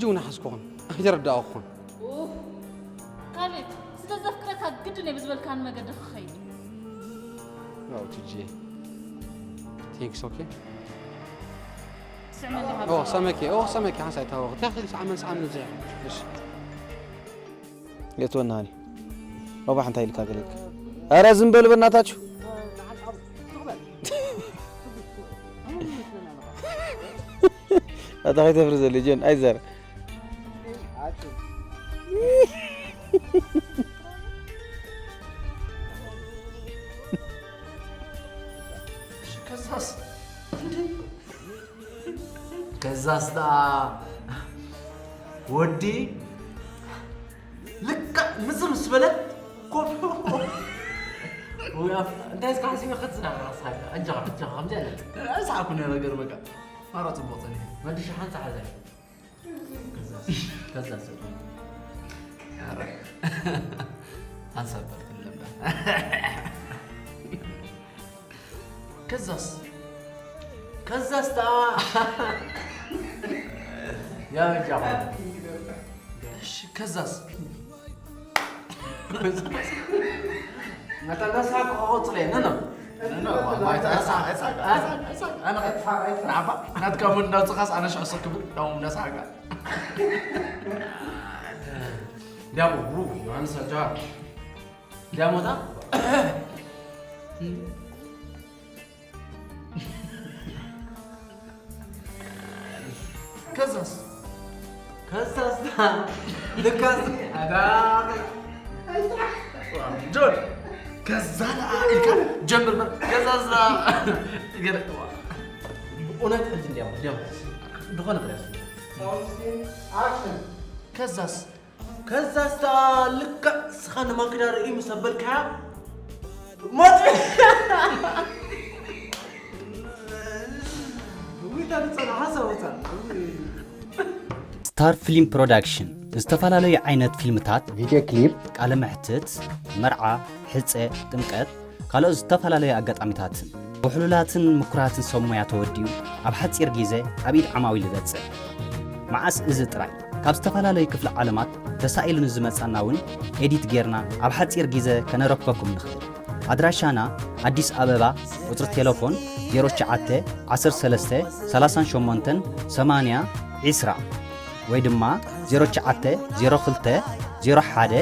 እውን ሓዝኩኹን ኣይተረዳእኹኹን። ካሌብ፣ ስለ ዘፍቅረካ ግድን እየ ብዝበልካኒ መገዲ ክኸይድ። ዋው ቲጂ፣ ቴንክስ። ኦኬ። ስዕመኒ ኦ ሰመኪ ኦ ሰመኪ ሓንሳይ ታወቕ ተኽል ሰዓመን ሰዓመን ዝሕ እሺ። የትወናኒ ባባ ሓንታ ኢልካ ገለልካ። ኧረ ዝም በሉ በእናታችሁ። ኣታ ከይተፍሪ ዘሎ ጆን ኣይዘር። ከዛስ ከዛስ ደኣ ወዲ ልክዕ ምዝም ምስ በለ ኮፍ ወይ ኣፍ እንታይ እስካ ሓሲበ ክትዝና ኣሳካ ኣጃኻ ኣጃኻ ከምዚ ኣለ ኣሳኩ ነገር በቃ ማራ ጽቡቅ ጸኒሑ መድሽ ሓንሳ ሓዛ ከዛስ ከዛስ ሓንሳ በልክለና ከዛስ ከዛስ ታ ያበጃ እሺ ከዛስ መጠን ሳቅ ቆጽለ ነነ ናትካ ምን እንዳውፅኻስ ኣነ ሽዑ ሰክብል ዳውም እንዳሳጋ ዳሞ ዮሃንስ ኣጃ ዳሞታ ከዛስ ከዛስ ልካስ ኣዳ ጆን ከዛ ደኣ ኢልካ ጀምር በር ከዛስ ገለ እውነት ሕጂ እንዲያው እንዲያው ዝኾነ ከዛስ ከዛስ ደኣ ልክዕ ንስኻ ንማክዳ ርኢ ምስ ኣበልካያ ሞት ስታር ፊልም ፕሮዳክሽን ዝተፈላለዩ ዓይነት ፊልምታት፣ ቪድዮ ክሊፕ፣ ቃለ መሕትት፣ መርዓ፣ ሕፀ፣ ጥምቀት፣ ካልኦት ዝተፈላለዩ ኣጋጣሚታትን ብሕሉላትን ምኩራትን ሰብ ሞያ ተወዲኡ ኣብ ሓፂር ግዜ ኣብ ኢድ ዓማዊል ይበፅሕ። መዓስ እዚ ጥራይ ካብ ዝተፈላለዩ ክፍለ ዓለማት ተሳኢሉ ንዝመጻና እውን ኤዲት ጌርና ኣብ ሓጺር ግዜ ከነረክበኩም ንኽእል። ኣድራሻና ኣዲስ ኣበባ፣ ቁጽሪ ቴለፎን ዜሮ ትሽዓተ ዓሰርተ ሰለስተ ሰላሳን ሸሞንተን ሰማንያ ዒስራ ወይ ድማ ዜሮ ትሽዓተ ዜሮ ክልተ ዜሮ ሓደ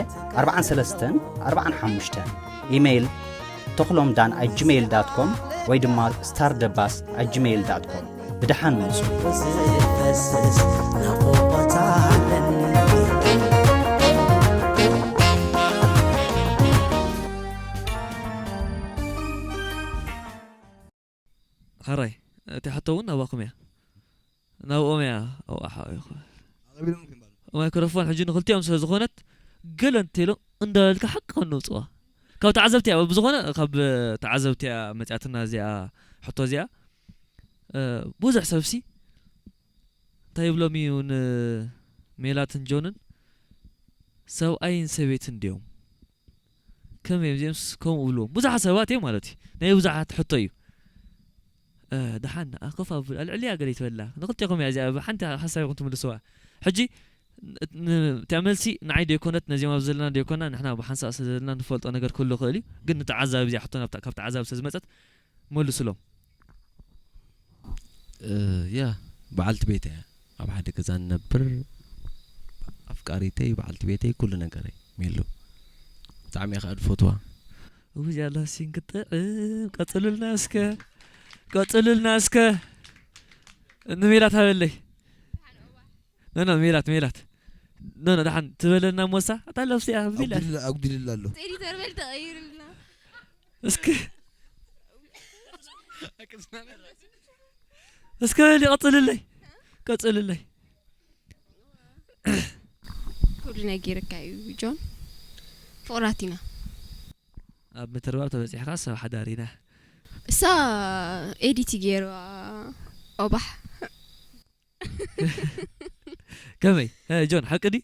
ኣርባዓን ሰለስተን ኣርባዓን ሓሙሽተን። ኢሜይል ተኽሎም ዳን ኣት ጂሜይል ዳት ኮም ወይ ድማ ስታር ደባስ ኣት ጂሜይል ዳት ኮም። ብደሓን ምጹ። ሕራይ እቲኣ ሕቶ እውን ናባኹም እያ። ናብኦም እያ። ኣውኣሓ ይኹ ማይክሮፎን ሕጂ ንክልቲኦም ስለ ዝኾነት ገለ እንተኢሎም እንዳበልካ ሓቂ ከነውፅዋ ካብ ተዓዘብቲ እያ። ብዝኾነ ካብ ተዓዘብቲ እያ መፅያትና እዚኣ ሕቶ እዚኣ። ብዙሕ ሰብሲ እንታይ ይብሎም እዩ ንሜላትን ጆንን ሰብኣይን ሰበይትን ድዮም? ከመይ እዮም እዚኦምስ ከምኡ ብልዎም? ብዙሓት ሰባት እዮም ማለት እዩ። ናይ ብዙሓት ሕቶ እዩ። ደሓን ንዓ ኮፍ ኣብሉ ኣልዕልያ ገለ ይትበላ ንክልቴኹም እያ እዚኣ ብሓንቲ ሓሳብ ኢኹም ትምልስዋ። ሕጂ እቲኣ መልሲ ንዓይ ዶ ይኮነት ነዚኦም ኣብ ዘለና ዶ ይኮና ንሕና ብሓንሳእ ስለ ዘለና ንፈልጦ ነገር ክህሉ ይኽእል እዩ። ግን ንተዓዛቢ እዚኣ ሕቶ ካብ ተዓዛቢ ስለ ዝመፀት መልስሎም። ያ በዓልቲ ቤት እያ ኣብ ሓደ ገዛ ንነብር ኣፍቃሪተይ በዓልቲ ቤተይ ኩሉ ነገረይ ሜሉ ብጣዕሚ እየ ከዓ ድፈትዋ እዚኣ ላሲን ክጥዕም ቀፅሉልና እስከ ቀፅሉልና እስከ ንሜላት ሃበለይ ኖኖ ሜላት ሜላት ኖኖ ደሓን ትበለና ሞሳ ኣታ ለብሲ እያ ብዚላ ኣጉዲልላ ኣሎ ኤዲተር በል ተቐይርልና እስኪ እስከ በል ቀፅልለይ ቀፅልለይ ኩሉ ነጊርካ እዩ ጆን ፍቕራት ኢና ኣብ ምትርባብ ተበፂሕካ ሰብ ሓዳር ኢና እሳ ኤዲት ገይርዋ ኦባሕ ከመይ እ፣ ጆን ሓቂ ድዩ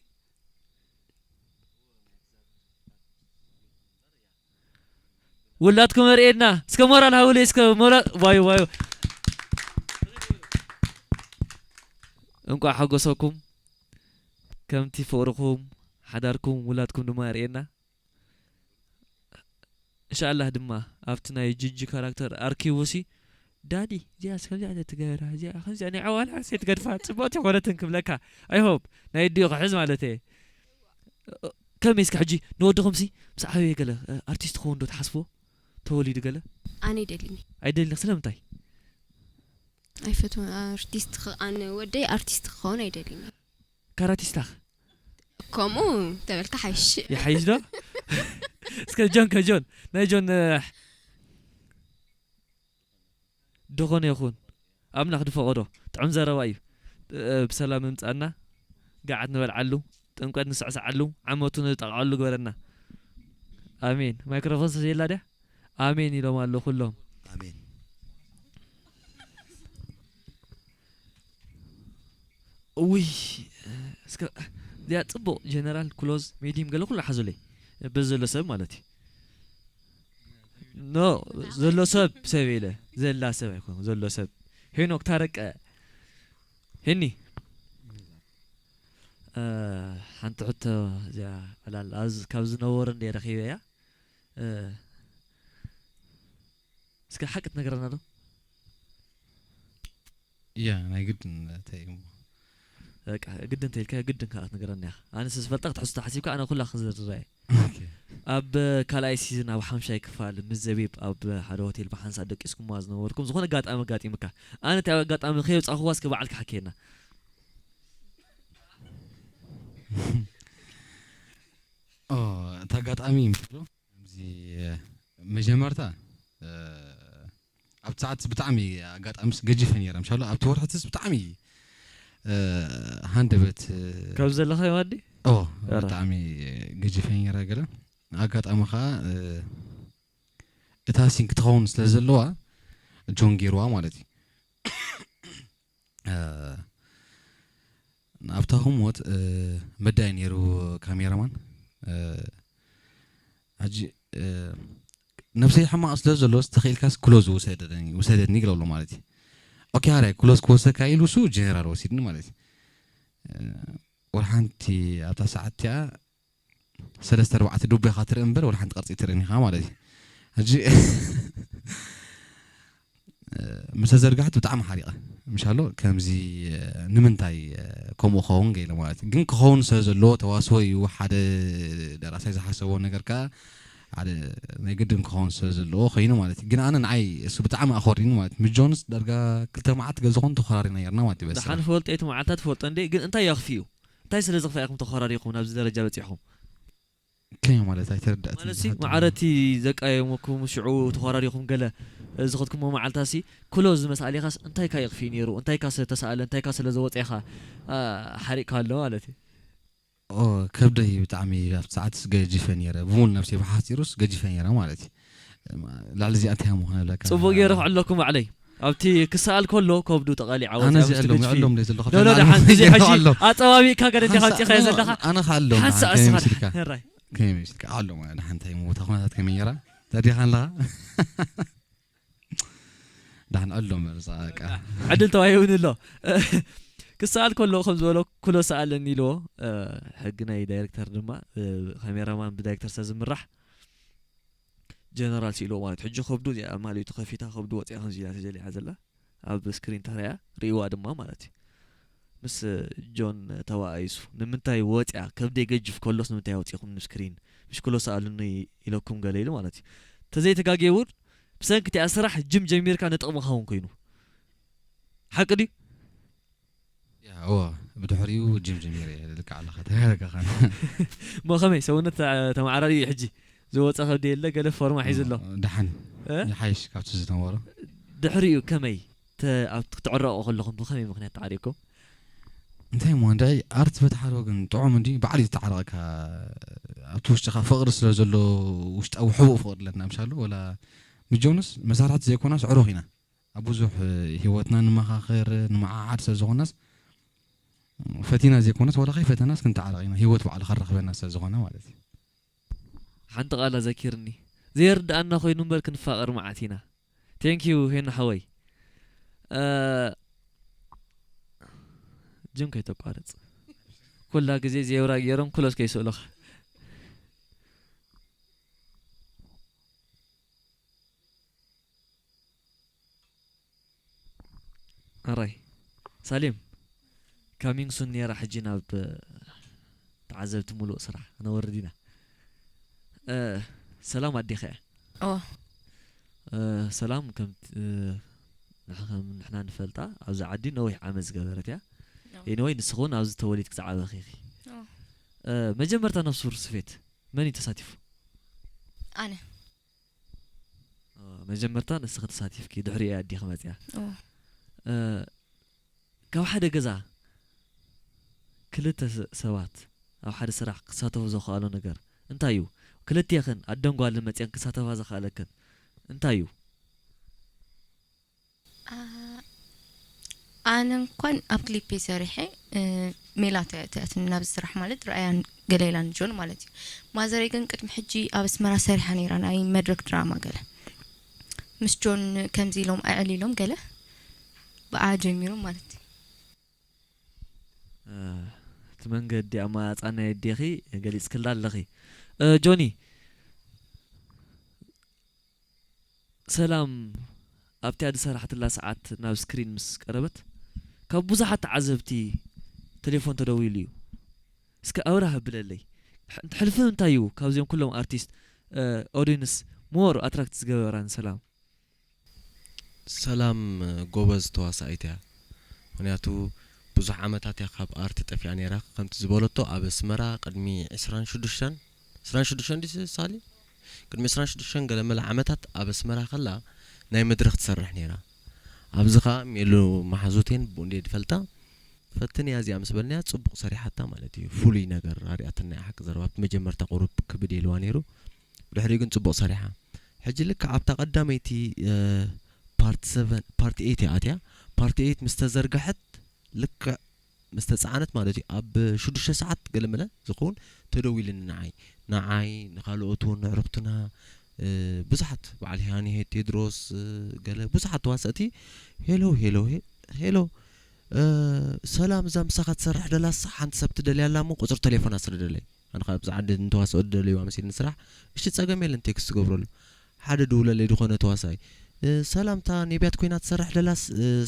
ውላድኩም ኣርእየና እስከ ሞራል ሃውለይ እስከ ሞራል ዋዩ ዋዩ እንቋዕ ሓጎሰኩም ከምቲ ፍቕርኹም ሓዳርኩም ውላድኩም ድማ የርእየና። እንሻኣላህ ድማ ኣብቲ ናይ ጅጂ ካራክተር ኣርኪቡ ሲ ዳዲ እዚኣ ከምዚኣ ትገብራ እዚኣ ከምዚኣ ናይ ዓዋላ ሴት ገድፋ ጽቡቕቲ ኮነትን ክብለካ። I hope ናይ ኣዲኡ ክሕዝ ማለት እየ። ከመይ እስከ ሕጂ ንወድኹም ሲ ምስ ዓበየ ገለ ኣርቲስት ክኸውን ዶ ትሓስብዎ? ተወሊዱ ገለ ኣነ ኣይደልን። ኣይደልን። ስለምንታይ? ኣይፈትወን ኣርቲስት ክኣነ ወደይ ኣርቲስት ክኸውን ኣይደልን። ካራቲስታ ከምኡ ተበልካ ሓይሽ። ይሓይሽ ዶ? እስከ ጆን ከጆን ናይ ጆን ድኾነ ይኹን ኣምላኽ ድፈቐዶ ጥዑም ዘረባ እዩ። ብሰላም ምምፃና፣ ገዓት ንበልዓሉ፣ ጥምቀት ንስዕስዓሉ፣ ዓመቱ ንጠቕዓሉ ግበረና። ኣሜን። ማይክሮፎን ሰስ የላ ድያ? ኣሜን ኢሎም ኣሎ ኩሎም። ኣሜን። ውይ እስከ እዚኣ ፅቡቕ ጀነራል ክሎዝ ሜዲም ገለ ኩሉ ሓዙለይ በዚ ዘሎ ሰብ ማለት እዩ። ኖ ዘሎ ሰብ ሰብ ኢለ ዘላ ሰብ ኣይኮኑ ዘሎ ሰብ ሄኖክ ታረቀ ሄኒ ሓንቲ ሕቶ እዚኣ ዕላል ካብ ዝነበሩ እንደ ረኺበ እያ። እስከ ሓቂ ትነግረና ዶ? እያ ናይ ግድን እንታይ እሞ በቃ ግድን ተይልካ ግድን ከዓ ክትነግረና ኢኻ። ኣነ ዝፈልጣ ክትሕዝቶ ሓሲብካ ኣነ ኩላ ክዝርራ እየ። ኣብ ካልኣይ ሲዝን ኣብ ሓምሻይ ክፋል ምስ ዘቢብ ኣብ ሓደ ሆቴል ብሓንሳእ ደቂስኩማ ዝነበርኩም ዝኾነ ኣጋጣሚ ኣጋጢምካ ኣነ እቲ ኣጋጣሚ ከየብፃኹዋ እስከ በዓልካ ሓከየና። ኦ፣ እቲ ኣጋጣሚ ምስ ከምዚ መጀመርታ ኣብቲ ሰዓት ብጣዕሚ ኣጋጣሚስ ገጂፈ ነይረ ምሻሎ ኣብቲ ወርሕትስ ብጣዕሚ ሃንደበት ካብ ዘለኻ ይዋዲ ኦ ብጣዕሚ ገጂፈ ነይረ ገለ ኣጋጣሚ ከዓ እታ ሲን ክትኸውን ስለ ዘለዋ ጆን ገይርዋ ማለት እዩ ኣብታ ህሞት መዳይ ነይሩ ካሜራማን ሕጂ ነብሰይ ሕማቕ ስለ ዘሎስ ተኽኢልካስ ክሎዝ ውሰደኒ ውሰደኒ ይግለሎ ማለት እዩ ኦኬ ሃራይ ክሎዝ ክወሰካ ኢሉ እሱ ጀነራል ወሲድኒ ማለት እዩ ወላ ሓንቲ ኣብታ ሰዓት እቲኣ ሰለስተ ኣርባዕተ ዱቤኻ ትርኢ እምበር ወላ ሓንቲ ቅርፂ ትርእን ኢኻ ማለት እዩ ሕጂ ምስ ተዘርጋሕት ብጣዕሚ ሓሪቐ ምሻሎ ከምዚ ንምንታይ ከምኡ ኸውን ገይለ ማለት ግን ክኸውን ስለ ዘለዎ ተዋስቦ እዩ ሓደ ደራሳይ ዝሓሰቦ ነገር ከዓ ሓደ ናይ ግድን ክኸውን ስለ ዘለዎ ኮይኑ ማለት እዩ ግን ኣነ ንዓይ እሱ ብጣዕሚ ኣኾሪኒ ማለት ምስ ጆንስ ዳርጋ ክልተ መዓልቲ ገለ ዝኾን ተኮራሪና ነርና ማለት እዩ በስራሕ ደሓን ፈልጦ እቲ መዓልታት ፈልጦ እንዴ ግን እንታይ የኽፍዩ እንታይ ስለ ዘኽፍያ ኢኹም ተኾራሪኹም ናብዚ ደረጃ በፂሕኹም ከመይ ማለት ኣይተረዳእትን ማለት ሲ ማዕረቲ ዘቃየመኩም ሽዑ ተኾራሪኹም ገለ ዝኸድኩሞ መዓልታ ሲ ክሎ ዝመሳሊኻስ እንታይ ካ የኽፍዩ ነይሩ እንታይ ካ ስለ ተሳእለ እንታይ ካ ስለ ዘወፀኻ ሓሪቕካ ኣሎ ማለት እዩ ኦ ከብደይ ብጣዕሚ ኣብቲ ሰዓት ገጂፈ ነይረ ብሙሉ ነብሰይ ብሓፂሩስ ገጂፈ ነይረ ማለት እዩ ልዕሊ እዚኣ እንታይ እሞ ክነብለካ ፅቡቅ ገይረ ክዕለኩም ባዕለይ ኣብቲ ክሰኣል ከሎ ከብዱ ጠቐሊዓ ኣነ እዚኣሎም ይዕሎም ደይ ዘለኹ ሎሎ ደሓን እዚ ሕጂ ኣፀባቢእካ ገለ እንዲኻ ኣምፂኻዮ ዘለኻ ኣነ ከኣሎም ሓንሳ ከመይ ኣስኻ መሲልካ ራይ ከመይ መሲልካ ኣሎም ደሓን እንታይ እሞ እታ ኩነታት ከመይ ነይራ ተዲኻ ኣለኻ ደሓን ኣሎ መርዛ በቃ ዕድል ተዋሂቡኒ ኣሎ ክሰኣል ከሎ ከም ዝበሎ ኩሎ ሰኣለኒ ኢልዎ ሕጊ ናይ ዳይሬክተር ድማ ካሜራማን ብዳይሬክተር ስለ ዝምራሕ ጀነራል ስኢልዎ ማለት ሕጂ ከብዱ እዚኣ ማልዩ ተኸፊታ ከብዱ ወፂኣ ከምዚ ኢላ ተጀሊዓ ዘላ ኣብ ስክሪን ተራያ ርእይዋ ድማ ማለት እዩ ምስ ጆን ተባኣይሱ ንምንታይ ወፅያ ከብደይ ገጅፍ ከሎስ ንምንታይ ኣውፂኹም ንስክሪን ምሽ ክሎ ሰኣሉኒ ኢለኩም ገለ ኢሉ ማለት እዩ ተዘይተጋግየ እውን ብሰንኪ እቲኣ ስራሕ ጅም ጀሚርካ ንጥቕሚ ክኸውን ኮይኑ ሓቂ ድዩ እዋ ብድሕሪኡ ጅም ጀሚረ ልክዕ ኣለኻ ተጋገኻ እሞ ከመይ ሰውነት ተማዓራሪ እዩ ሕጂ ዝወፀ ከብዲ የለ ገለ ፎርማ ሒዙ ኣሎ ደሓን ይሓይሽ ካብቲ ዝነበሮ ድሕሪኡ ከመይ ኣብ ክትዕረቑ ከለኹም ብኸመይ ምክንያት ተዓሪቕኩም እንታይ እሞ እንድዒ ኣርት በቲ ሓደ ወገን ጥዑም እንዲ ባዕሉ እዩ ዝተዓረቐካ ኣብቲ ውሽጥኻ ፍቕሪ ስለ ዘሎ ውሽጣዊ ሕቡእ ፍቕሪ ኣለና ምሻሉ ወላ ምጆንስ መሳርሕቲ ዘይኮናስ ዕሩኽ ኢና ኣብ ብዙሕ ህይወትና ንመኻኸር ንመዓዓድ ስለ ዝኾናስ ፈቲና ዘይኮነስ ወላ ከይፈተናስ ክንተዓረቕ ኢና ህይወት ባዕሉ ከረኽበና ስለ ዝኾነ ማለት እዩ ሓንቲ ቃል ኣዘኪርኒ ዘይርድኣና ኮይኑ እምበር ክንፋቐር መዓት ኢና thank you ሄና ሓወይ ጅም ከይተቋርፅ ኩላ ግዜ ዜብራ ገይሮም ክሎዝ ከይስእሉኻ። ኣራይ ሳሌም፣ ካሚንግ ሱን ነይራ። ሕጂ ናብ ተዓዘብቲ ሙሉእ ስራሕ ክነወርድ ኢና። ሰላም ኣዴኻ እያ። ሰላም፣ ከም ንሕና ንፈልጣ ኣብዚ ዓዲ ነዊሕ ዓመት ዝገበረት እያ። ኤኒወይ፣ ንስኹን ኣብዚ ተወሊድክ ዝዓበኺ ኢኺ። መጀመርታ ናብ ሱር ስፌት መን እዩ ተሳቲፉ? ኣነ። መጀመርታ ንስኺ ተሳቲፍኪ፣ ድሕሪኡ እያ ኣዴኺ መፅያ። ካብ ሓደ ገዛ ክልተ ሰባት ኣብ ሓደ ስራሕ ክሳተፉ ዘኽኣሎ ነገር እንታይ እዩ? ክልቴኽን፣ ኣደን ጓልን መፅየን ክሳተፋ ዘኽኣለክን እንታይ እዩ? ኣነ እንኳን ኣብ ክሊፕ ሰሪሐ፣ ሜላት እያ እቲኣትኒ ናብዚ ስራሕ፣ ማለት ርኣያን ገለ ኢላን ጆን ማለት እዩ። ማዘረይ ግን ቅድሚ ሕጂ ኣብ ኣስመራ ሰሪሓ ነይራ፣ ናይ መድረክ ድራማ ገለ ምስ ጆን ከምዚ ኢሎም ኣዕሊሎም ገለ ብኣ ጀሚሮም ማለት እዩ። እቲ መንገዲ ኣመራርፃ ናይ ኣዴኺ ገሊፅክላ ኣለኺ። ጆኒ፣ ሰላም ኣብቲኣ ዝሰራሕትላ ሰዓት ናብ ስክሪን ምስ ቀረበት፣ ካብ ብዙሓት ተዓዘብቲ ቴሌፎን ተደዊሉ እዩ። እስከ ኣብርህ ኣብለለይ፣ ሕልፊ እንታይ እዩ ካብዚኦም ኩሎም ኣርቲስት ኦዲንስ ሞር ኣትራክት ዝገበራ ንሰላም? ሰላም ጎበዝ ተዋሳኢት እያ። ምክንያቱ ብዙሕ ዓመታት እያ ካብ ኣርት ጠፊኣ ነይራ። ከምቲ ዝበለቶ ኣብ ኣስመራ ቅድሚ ዕስራን ሽዱሽተን፣ ዕስራን ሽዱሽተን ድዩ ሳሊ? ቅድሚ ዕስራን ሽዱሽተን ገለመለ ዓመታት ኣብ ኣስመራ ከላ ናይ መድረኽ ትሰርሕ ነይራ። ኣብዚ ኸኣ ሜሉ መሓዙቴን ብኡ እንድየ ዝፈልጣ። ፈትንያ እዚኣ ምስ በልናያ ጽቡቕ ሰሪሓታ ማለት እዩ። ፍሉይ ነገር ኣርያትና እያ ሓቂ ዘረባ። ኣብቲ መጀመርታ ቁሩብ ክብድ ኢልዋ ነይሩ። ብድሕሪኡ ግን ጽቡቕ ሰሪሓ። ሕጂ ልክዕ ኣብታ ቀዳመይቲ ፓርት ሰቨን ፓርት ኤይት እያ ኣትያ። ፓርት ኤይት ምስ ተዘርግሐት ልክዕ ምስ ተጻዕነት ማለት እዩ ኣብ ሽዱሽተ ሰዓት ገለመለ ዝኸውን ተደዊልኒ ንዓይ ንዓይ ንኻልኦት እውን ንዕሩኽትና ብዙሓት በዓል ሄሃኒ ቴድሮስ ገለ ብዙሓት ተዋሰእቲ ሄሎ ሄሎ ሄሎ ሰላም እዛ ምሳኻ ትሰርሕ ደላስ ሓንቲ ሰብ ትደልያ ኣላ እሞ ቁፅሪ ተሌፎና ስደደለይ ኣነ ካብ ብዛዕባ ንተዋስኦ ዝደለይዋ መሲልኒ ስራሕ እሺ ጸገም የለን ቴክስት ትገብረሉ ሓደ ድውለለይ ዝኾነ ተዋሳይ ሰላምታ ኔብያት ኮይና ትሰርሕ ደላስ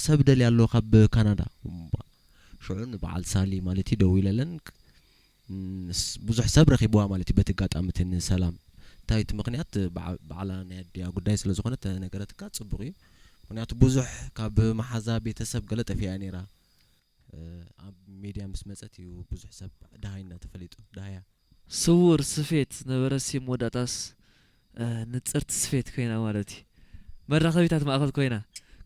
ሰብ ደልያ ኣሎ ካብ ካናዳ ሽዑ ንበዓል ሳሊ ማለት እዩ ደዊለለን ብዙሕ ሰብ ረኺብዋ ማለት እዩ በቲ ኣጋጣሚ እቲ ንሰላም እንታይ እቲ ምኽንያት በዓላ ናይ ኣዲያ ጉዳይ ስለ ዝኾነ ተነገረትካ ፅቡቕ እዩ ምኽንያቱ ብዙሕ ካብ መሓዛ ቤተሰብ ገለ ጠፊኣ ነይራ ኣብ ሜድያ ምስ መፀት እዩ ብዙሕ ሰብ ደሃይና ተፈሊጡ ደሃያ ስውር ስፌት ነበረሲ መወዳእታስ ንፅርቲ ስፌት ኮይና ማለት እዩ መራኸቢታት ማእኸል ኮይና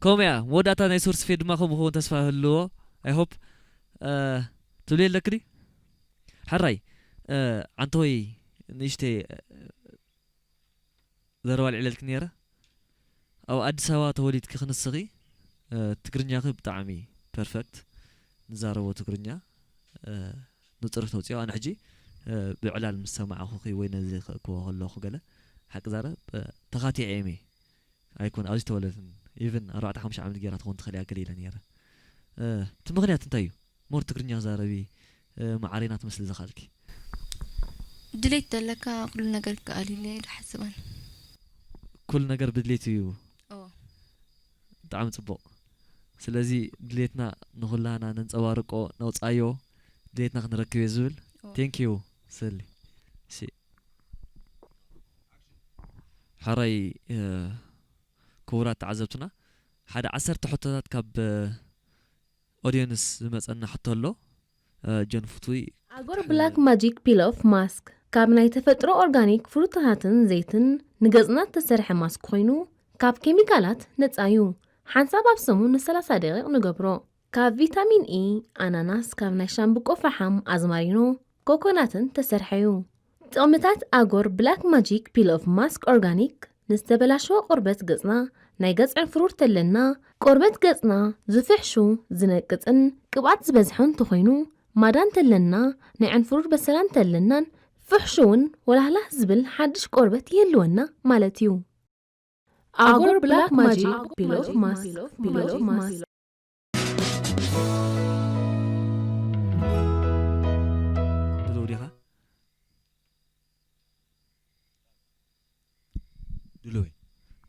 ከምኡ እያ መወዳእታ ናይ ስውር ስፌት ድማ ከምኡ ክኸውን ተስፋ ህልዎ I hope ትብሊ ኣለክ ድዩ ሓራይ ዓንተወይ ንእሽተይ ዘረባ ኣልዒለልኪ ነይረ ኣብ ኣዲስ ኣበባ ተወሊድኪ ክንስኺ ትግርኛኺ ብጣዕሚ perfect ንዛረቦ ትግርኛ ንፅሪ ተውፅኦ ኣነ ሕጂ ብዕላል ምስ ሰማዕኹኺ ወይ ነዚ ክእክቦ ከለኹ ገለ ሓቂ ዛረብ ተኻቲዐ እየ ኣይኮን ኣብዚ ተወለድን even ኣርባዕተ ሓሙሽተ ዓመት ገይራ ትኸውን ትኽእል እያ ገለ ኢለ ነይረ እቲ ምኽንያት እንታይ እዩ ሞር ትግርኛ ክዛረቢ ማዓሬና ትመስሊ ዝኻልኪ ድሌት ዘለካ ኩሉ ነገር ይከኣል ኢለ ይሓስባን ኩሉ ነገር ብድሌት እዩ ብጣዕሚ ፅቡቕ ስለዚ ድሌትና ንኹላና ነንፀባርቆ ነውፃዮ ድሌትና ክንረክብ እየ ዝብል thank you ሰሊ ሓራይ ክቡራት ተዓዘብትና ሓደ ዓሰርተ ሕቶታት ካብ ኦድየንስ ዝመፀና ሕቶ ኣሎ ጆን ፍትዊ ኣጎር ብላክ ማጂክ ፒል ኦፍ ማስክ ካብ ናይ ተፈጥሮ ኦርጋኒክ ፍሩታታትን ዘይትን ንገፅና ዝተሰርሐ ማስክ ኮይኑ ካብ ኬሚካላት ነፃ እዩ ሓንሳብ ኣብ ሰሙን ንሰላሳ ደቂቕ ንገብሮ ካብ ቪታሚን ኢ ኣናናስ ካብ ናይ ሻምብቆ ፈሓም ኣዝማሪኖ ኮኮናትን ተሰርሐ እዩ ጥቕምታት ኣጎር ብላክ ማጂክ ፒል ኦፍ ማስክ ኦርጋኒክ ንዝተበላሸወ ቆርበት ገጽና ናይ ገጽ ዕንፍሩር ተለና ቆርበት ገጽና ዝፍሕሹ ዝነቅጽን ቅብኣት ዝበዝሖ እንተኾይኑ ማዳ እንተለና ናይ ዕንፍሩር በሰላ እንተለናን ፍሕሹውን ወላህላህ ዝብል ሓድሽ ቆርበት ይህልወና ማለት እዩ። ኣጎር ብላክ ማጂክ ፒል ኦፍ ማስክ ፒል ኦፍ ማስክ ድሉው እየ።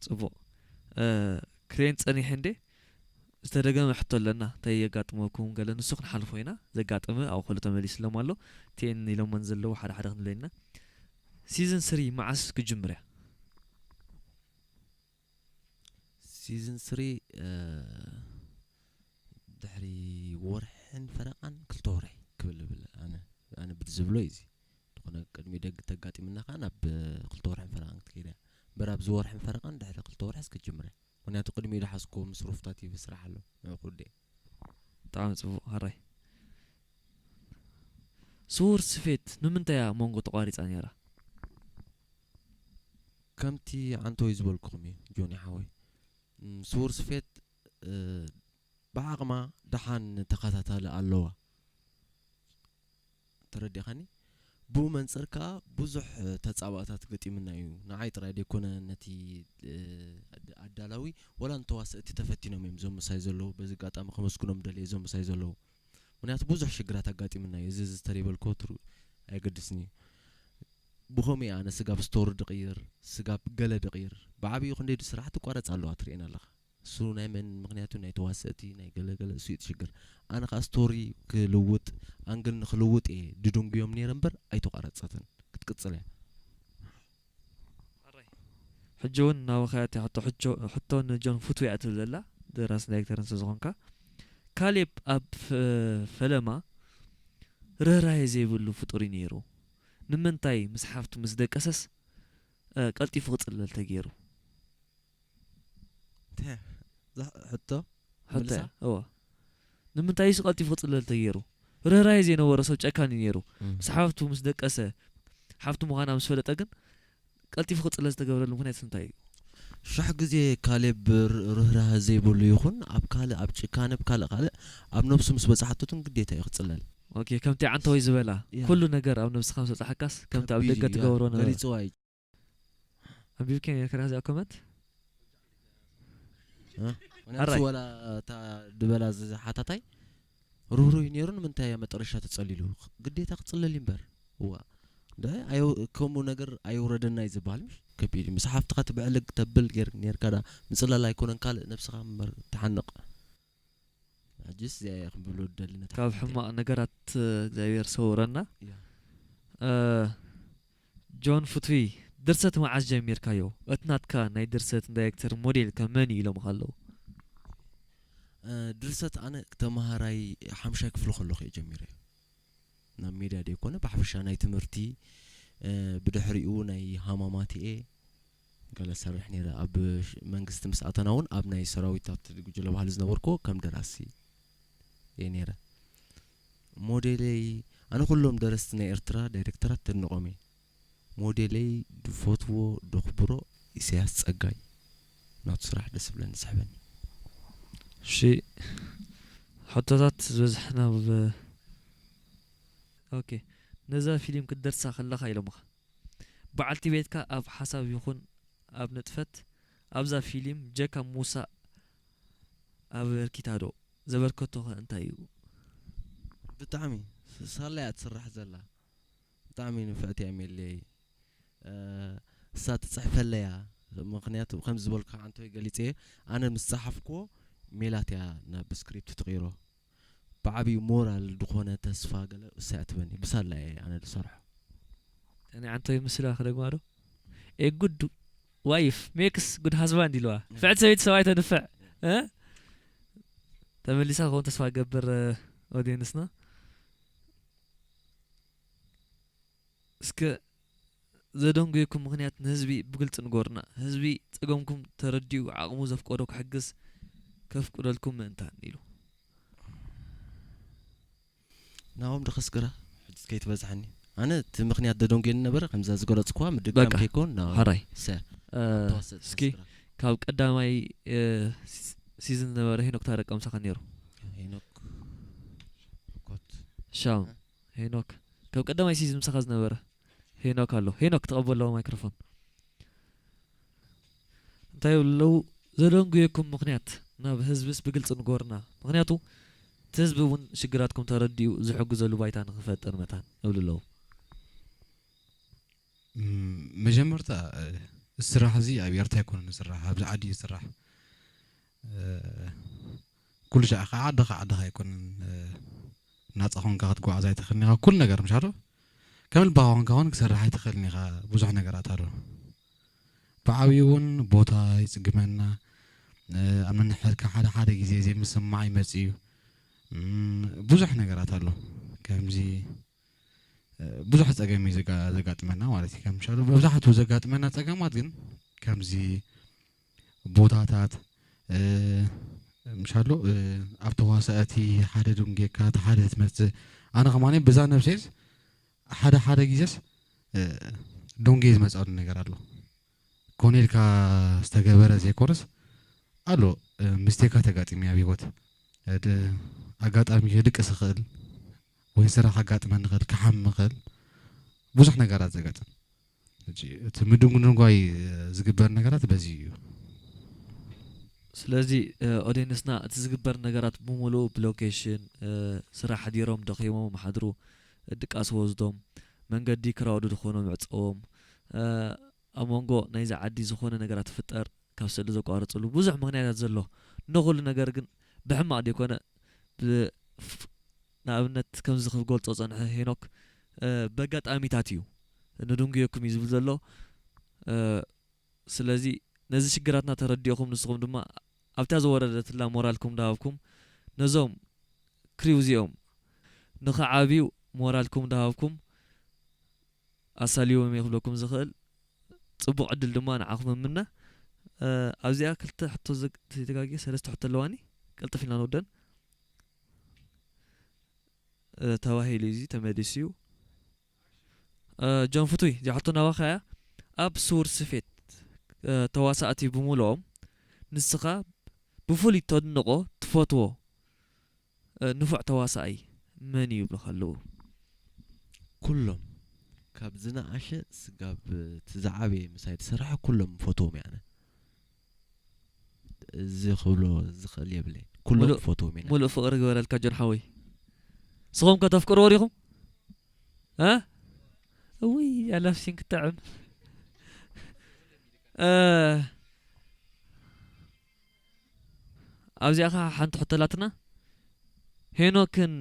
ጽቡቕ። ክሬን ጸኒሐ እንዴ? ዝተደገመ ሕቶ ኣለና፣ እንታይ የጋጥመኩም ገለ፣ ንሱ ክንሓልፎ ኢና። ዘጋጠመ ኣብ ኩሉ ተመሊስሎም ኣሎ። ቴን ኢሎመን ዘለዉ ሓደ ሓደ ክንብለ ኢና። ሲዝን ስሪ መዓስ ክጅምር እያ? ሲዝን ስሪ ድሕሪ ወርሕን ፈረቓን ክልተ ወርሒ ክብል ይብል። ኣነ ኣነ ብዝብሎ እዩ እዚ። ዝኾነ ቅድሚ ደግ ተጋጢምና ከዓ ናብ ክልተ ወርሕን ፈረቓን ክትከይድ እያ። እምበር ኣብዚ ወርሕን ፈረቓን ድሕሪ ክልተ ወርሕስ ክትጅምር እያ። ምክንያቱ ቅድሚኡ ዝሓዝኩዎ ምስ ሩፍታ ቲቪ ስራሕ ኣሎ። ንዕኡ ክውድእ እየ። ብጣዕሚ ጽቡቕ። ሃራይ፣ ስውር ስፌት ንምንታይ እያ መንጎ ተቋሪጻ ነይራ? ከምቲ ዓንተወይ ዝበልኩኹም እዩ ጆኒ ሓወይ። እም፣ ስውር ስፌት ብዓቕማ ደሓን ተኸታታሊ ኣለዋ። ተረዲኻኒ? ብኡ መንፅር ከዓ ብዙሕ ተፃባእታት ገጢምና እዩ። ንዓይ ጥራይ ደይኮነ ነቲ ኣዳላዊ ወላ ንተዋሰእቲ ተፈቲኖም እዮም እዞም ምሳይ ዘለዉ። በዚ ኣጋጣሚ ከመስግኖም ደልየ እዞም ምሳይ ዘለዉ። ምክንያቱ ብዙሕ ሽግራት ኣጋጢምና እዩ። እዚ ዝተሪበልኮ ትሩ ኣይገድስን እዩ። ብኸምኡ እየ ኣነ ስጋብ ስቶሪ ድቕይር፣ ስጋብ ገለ ድቕይር። ብዓብዩ ክንደይ ስራሕቲ ቋረፅ ኣለዋ ትርእየን ኣለኻ። እሱ ናይ መን ምክንያቱ ናይ ተዋሰእቲ ናይ ገለገለ እሱ እዩ ትሽግር። ኣነ ከዓ ስቶሪ ክልውጥ ኣንግል ንክልውጥ እየ ድድንጉዮም ነይረ እምበር ኣይተቋረፀትን ክትቅፅል እያ። ሕጂ እውን እናበኸያ እቲኣ ሕቶ ሕቶ ንጆን ፍትዊ እያ ትብል ዘላ፣ ደራስን ዳይሬክተርን ስለ ዝኾንካ። ካሌብ ኣብ ፈለማ ርህራሄ ዘይብሉ ፍጡር እዩ ነይሩ። ንምንታይ ምስ ሓፍቱ ምስ ደቀሰስ ቀልጢፉ ክፅለል ተገይሩ? ሕቶ ሕቶ እዋ። ንምንታይ እሱ ቀልጢፉ ክፅለል ተገይሩ? ርህራሄ ዘይነበሮ ሰብ ጨካን እዩ ነይሩ። ምስ ሓፍቱ ምስ ደቀሰ ሓፍቱ ምዃና ምስ ፈለጠ ግን ቀልጢፉ ክፅለል ዝተገብረሉ ምክንያት እንታይ እዩ? ሽሕ ግዜ ካሌብ ርህራሀ ዘይብሉ ይኹን ኣብ ካልእ ኣብ ጭካነ ብካልእ ካልእ ኣብ ነብሱ ምስ በፅሓቶትን ግዴታ እዩ ክፅለል። ኦኬ፣ ከምቲ ዓንተወይ ዝበላ ኩሉ ነገር ኣብ ነብስኻ ምስ በፅሓካስ ከምቲ ኣብ ደገ ትገብሮ ነበረ። ገሊፅዋ እዩ። ኣንቢብኪ ነርካ እዚኣ ኮመንት? ምክንያቱ ወላ እታ ድበላ ዝሓታታይ ርህሩህ ነይሩ ንምንታይ እያ መጠረሻ ተፀሊሉ ግዴታ ክፅለል እምበር እዋ ከምኡ ነገር ኣይውረደና እዩ ዝበሃል ምሽ ከቢድ እዩ ምስ ሓፍትኻ ትብዕልግ ተብል ጌር ኔርካ ዳ ምፅላል ኣይኮነን ካልእ ነብስኻ እምበር ትሓንቕ ሕጅስ እዚኣ እያ ክንብሎ ደሊ ነታ ካብ ሕማቕ ነገራት እግዚኣብሔር ሰውረና ጆን ፍትዊ ድርሰት መዓስ ጀሚርካዮ? እቲ ናትካ ናይ ድርሰት ዳይሬክተር ሞዴል ከ መን እዩ ኢሎምኻ ኣለዉ? ድርሰት ኣነ ተምሃራይ ሓምሻይ ክፍሊ ከለኹ እየ ጀሚረዮ ናብ ሜድያ ደይኮነ ብሓፈሻ ናይ ትምህርቲ ብድሕሪኡ ናይ ሃማማት እየ ገለ ሰርሕ ነይረ ኣብ መንግስቲ ምስ ኣተና እውን ኣብ ናይ ሰራዊት ኣብቲ ጉጅለ ባህሊ ዝነበርኩ ከም ደራሲ እየ ነይረ ሞዴለይ ኣነ ኩሎም ደረስቲ ናይ ኤርትራ ዳይሬክተራት ተድንቖም እየ ሞዴለይ ድፈትዎ ደኽብሮ ኢሳያስ ጸጋይ ናቱ ስራሕ ደስ ብለኒ ዝሕበኒ እሺ ሕቶታት ዝበዝሐ ናብ ኦኬ ነዛ ፊልም ክትደርሳ ከለኻ ኢሎምኻ በዓልቲ ቤትካ ኣብ ሓሳብ ይኹን ኣብ ንጥፈት ኣብዛ ፊልም ጀካ ሙሳ ኣበርኪታ ዶ ዘበርከቶ ኸ እንታይ እዩ? ብጣዕሚ ሳላ እያ ትስራሕ ዘላ ብጣዕሚ ንፍዕቲ እያ ሜለይ እሳ ትፅሕፈለያ ምክንያቱ ከምዚ ዝበልኩ ከዓ እንተወይ ገሊፀ ኣነ ምስ ፀሓፍክዎ ሜላት እያ ናብ ስክሪፕት ትቕይሮ ብዓብዩ ሞራል ዝኾነ ተስፋ ገለ እሳ እያ ትበኒ ብሳላ እየ ኣነ ዝሰርሖ እኔ አንተ ምስላ ከደግማ ዶ ኤ ጉድ ዋይፍ ሜክስ ጉድ ሃዝባንድ ኢልዋ ፍዕቲ ሰበይቲ ሰብኣይ ተንፍዕ እ ተመሊሳ ክኸውን ተስፋ ገብር ኦዲየንስና እስከ ዘደንጎየኩም ምኽንያት ንህዝቢ ብግልፂ ንገሩና ህዝቢ ፀገምኩም ተረዲኡ ዓቕሙ ዘፍቀዶ ክሕግዝ ከፍቅደልኩም ምእንታን ኢሉ ናሆም ድኸስግራ ሕጅስ ከይትበዝሐኒ ኣነ እቲ ምኽንያት ደደንጉየኒ ነበረ ከምዛ ዝገለፅኩዋ ምድጋም በቃ፣ ከይኮን ናሆም ሓራይ። ሰ እ፣ ተዋሰእ እስኪ ትኸስግራ ካብ ቀዳማይ እ፣ ሲ- ሲዝን ዝነበረ ሄኖክ ታረቀ ምሳኻ ነይሩ ሄኖክ ኮት ሻም ሄኖክ ካብ ቀዳማይ ሲዝን ምሳኻ ዝነበረ ሄኖክ ኣሎ ሄኖክ ተቐበሎ ማይክሮፎን እንታይ ይብሉ ኣለዉ ዘደንጉየኩም ምኽንያት ናብ ህዝብስ ብግልፂ ንገሩና ምኽንያቱ እቲ ህዝቢ እውን ሽግራትኩም ተረዲኡ ዝሕግዘሉ ባይታ ንክፈጥር መታን ይብሉ ኣለዉ መጀመርታ እዚ ስራሕ እዚ ኣብ ኤርትራ ኣይኮነን ዝስራሕ፣ ኣብዚ ዓዲ እዩ ዝስራሕ። እ፣ ኩሉ ሻዕ ከዓ ዓድኻ ዓድኻ ኣይኮነን። እ፣ ናፃ ኾንካ ክትጓዓዝ ኣይትኽእልን ኢኻ። ኩሉ ነገር ምሻሎ ከም ልባኻ ኾንካ ኾን ክሰርሕ ኣይትኽእልን ኢኻ። ብዙሕ ነገራት ኣሎ። ብዓብዩ እውን ቦታ ይፅግመና። እ፣ ኣብ ነንሕድካ ሓደ ሓደ ግዜ ዘይምስማዕ ይመፅእ እዩ። እም፣ ብዙሕ ነገራት ኣሎ። ከምዚ፣ እ፣ ብዙሕ ፀገም እዩ ዘጋ-፣ ዘጋጥመና ማለት እዩ። ከም ምሻሎ መብዛሕትኡ ዘጋጥመና ፀገማት ግን ከምዚ ቦታታት፣ እ፣ ምሻሎ፣ እ፣ ኣብ ተዋሳእቲ ሓደ ዱንጌካ፣ እቲ ሓደ ትመፅእ። ኣነ ከማኒ ብዛ ነብሴስ ሓደ ሓደ ግዜስ፣ እ፣ ዱንጌ ዝመፅኣሉ ነገር ኣሎ። ኮነ ኢልካ ዝተገበረ ዘይኮነስ ኣሎ፣ እ፣ ምስቴካ ተጋጢሚ ኣብ ህይወት። እ፣ ድ-፣ ኣጋጣሚ ክድቅስ ይኽእል ወይ ስራሕ ኣጋጥመኒ ይኽእል፣ ክሓሚ ይኽእል፣ ብዙሕ ነገራት ዘጋጥም። ሕጂ እቲ ምድንጓይ ዝግበር ነገራት በዚ እዩ። ስለዚ፣ እ፣ ኦዲየንስና እቲ ዝግበር ነገራት ብምሉኡ ብሎኬሽን፣ እ፣ ስራሕ ሓዲሮም ደኺሞም ሓድሩ፣ ድቃስ ወስዶም፣ መንገዲ ክራውድድ ክኾኖም ይዕጸዎም፣ እ፣ ኣብ መንጎ ናይዛ ዓዲ ዝኾነ ነገራት ትፍጠር፣ ካብ ስእሊ ዘቋርጽሉ ብዙሕ ምኽንያታት ዘሎ። ንኹሉ ነገር ግን ብሕማቕ ደይኮነ፣ ብ-፣ ፍ-፣ ንኣብነት ከምዚ ክገልጾ ጸንሐ ሄኖክ፣ እ፣ በጋጣሚታት እዩ፣ ንድንጉየኩም እዩ ዝብል ዘሎ። እ፣ ስለዚ ነዚ ሽግራትና ተረዲእኹም ንስኹም ድማ ኣብታ ዝወረደትላ ሞራልኩም እንዳሃብኩም ነዞም ክሪው እዚኦም ንኽዓብዩ ሞራልኩም እንዳሃብኩም ኣሳልይዎም እየ ክብለኩም ዝኽእል። ጽቡቕ ዕድል ድማ ንዓኹም እምነ። እ፣ ኣብዚኣ ክልተ ሕቶ ዘግ-፣ ዘይተጋግየ ሰለስተ ሕቶ ኣለዋኒ። ቀልጥፍ ኢልና ንወደን። እ፣ ተባሂሉ እዩ፣ እዚ ተመሊሱ እዩ። እ፣ ጆን ፍቱይ፣ እዚኣ ሕቶ ናባኻ እያ። ኣብ ስውር ስፌት፣ እ፣ ተዋሳእቲ ብምልኦም ንስኻ ብፍሉይ ተድንቖ፣ ትፈትዎ፣ እ፣ ንፉዕ ተዋሳኣይ መን እዩ ይብሉኻ ኣለዉ? ኩሎም፣ ካብ ዝነኣሸ ስጋብ እቲ ዝዓበየ ምሳይ ዝሰርሐ ኩሎም ፈትዎም እየ ኣነ። እዚ ክብሎ ዝኽእል የብለይ። ኩሎም ሙሉእ፣ ፈትዎም ኢና። ሙሉእ ፍቕሪ ግበረልካ ጆን ሓወይ። ንስኹም ከ ተፍቅርዎ ዲኹም? እ? እውይ፣ ኣላፍሲን ክጥዕም። እ፣ ኣብዚኣ ኸዓ ሓንቲ ሕቶ ኣላትና። ሄኖክን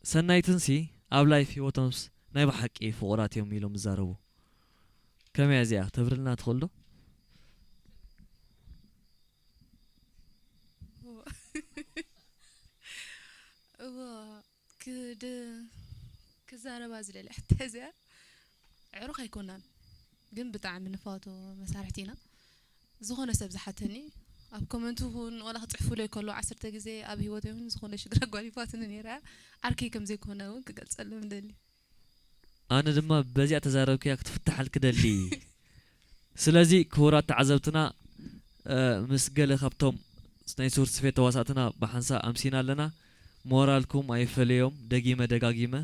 ሰናይትንሲ ኣብ ላይፍ ህይወቶምስ ናይ ብሓቂ ፍቑራት እዮም ኢሎም ይዛረቡ። ከመይ እያ እዚኣ? ተብርልና ትኽእል ዶ? እዎ፣ እዎ፣ ክድ-፣ ክዛረባ ዝደልየ ሕቶ እዚኣ። ኣዕሩኽ ኣይኮናን፣ ግን ብጣዕሚ ንፋቶ መሳርሕቲ ኢና። ዝኾነ ሰብ ዝሓተኒ፣ ኣብ ኮመንት ይኹን ዋላ ክጽሕፉለይ ከለዉ ዓሰርተ ግዜ ኣብ ህይወተይ እውን ዝኾነ ሽግር ኣጓኒፋትኒ ነይራ እያ። ዓርከይ ከም ዘይኮነ እውን ክገልጸሎም እደሊ። ኣነ ድማ በዚኣ ተዛረብክያ ክትፍትሓልኪ ደሊ። ስለዚ ክቡራት ተዓዘብትና፣ እ፣ ምስ ገለ ካብቶም ናይ ስውር ስፌት ተዋሳእትና ብሓንሳእ ኣምሲና ኣለና። ሞራልኩም ኣይፈለዮም፣ ደጊመ ደጋጊመ።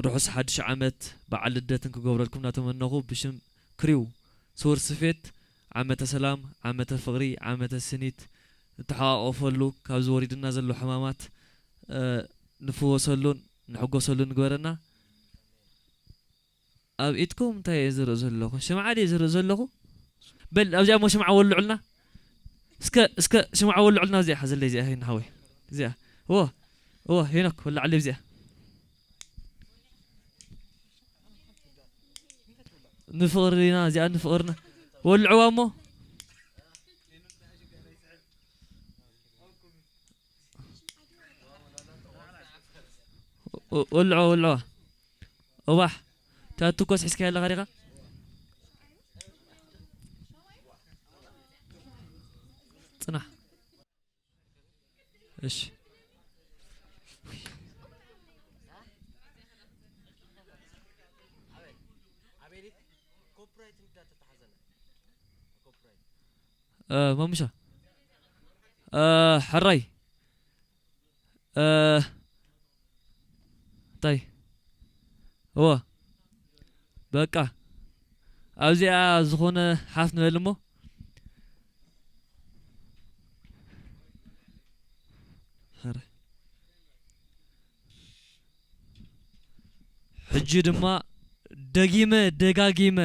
ርሑስ ሓድሽ ዓመት በዓል ልደትን ክገብረልኩም እናተመነኹ ብሽም ክሪው ስውር ስፌት ዓመተ ሰላም፣ ዓመተ ፍቕሪ፣ ዓመተ ስኒት፣ ንተሓቋቆፈሉ፣ ካብዚ ወሪድና ዘሎ ሕማማት፣ እ፣ ንፍወሰሉን ንሕጎሰሉን ንግበረና። ኣብ ኢድኩም እንታይ እየ ዝርኢ ዘለኹ? ሽምዓ ድየ ዝርኢ ዘለኹ? በል ኣብዚኣ እሞ ሽምዓ ወልዑልና። እስከ፣ እስከ ሽምዓ ወልዑልና። እዚኣ ሓዘለይ፣ እዚኣ ሄና ሓወይ። እዚኣ። እዎ፣ እዎ፣ ሄኖክ ወልዓለይ እዚኣ። ንፍቕርና፣ እዚኣ ንፍቕርና። ወልዕዋ እሞ። ወ-፣ ወልዕዋ፣ ወልዕዋ። እባሕ፣ እታ ትኮስ ሒዝካያ ኣለኻ ዲኻ? ጽናሕ። እሺ። እ፣ ማሙሻ። እ፣ ሕራይ። እ፣ እንታይ? እወ። በቃ። ኣብዚኣ ዝኾነ ሓፍ ንበል እሞ። ሕራይ። ሕጂ ድማ ደጊመ ደጋጊመ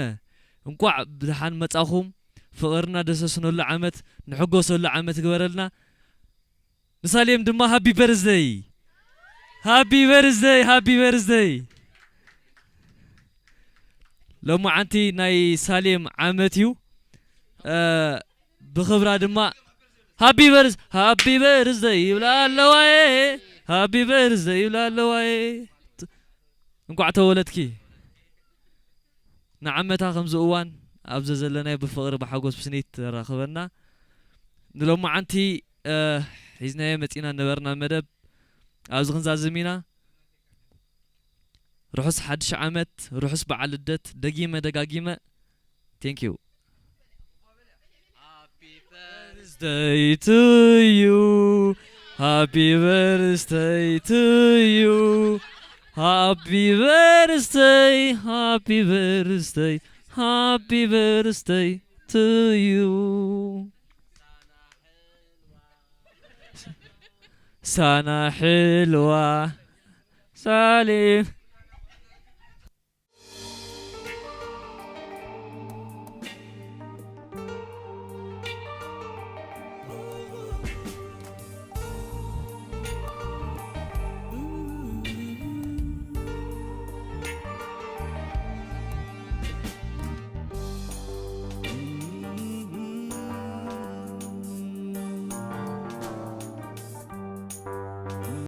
እንቋዕ ብደሓን መጻኹም። ፍቕርና ደሰስነሉ ዓመት፣ ንሕጎሰሉ ዓመት ግበረልና። ንሳሌም ድማ ሃቢ በርዝደይ፣ ሃቢ በርዝደይ፣ ሃቢ በርዝደይ። ሎማዓንቲ ናይ ሳሌም ዓመት እዩ። እ፣ ብኽብራ ድማ ሃቢ በርዝ-፣ ሃቢ በርዝደይ ይብላ ኣለዋየ፣ ሃቢ በርዝደይ ይብላ ኣለዋየ። እንቋዕ ተወለድኪ። ንዓመታ ከምዚ እዋን ኣብዚ ዘለናዮ ብፍቕሪ ብሓጎስ ብስኒት ተራኽበና። ንሎማዓንቲ፣ እ፣ ሒዝናዮ መጺና ነበርና መደብ ኣብዚ ክንዛዝም ኢና። ርሑስ ሓድሽ ዓመት፣ ርሑስ በዓል ልደት ደጊመ ደጋጊመ። Thank you. Happy birthday to you. Happy birthday to you. Happy birthday, happy birthday, happy birthday to you. ሳና ሕልዋ ሳሌም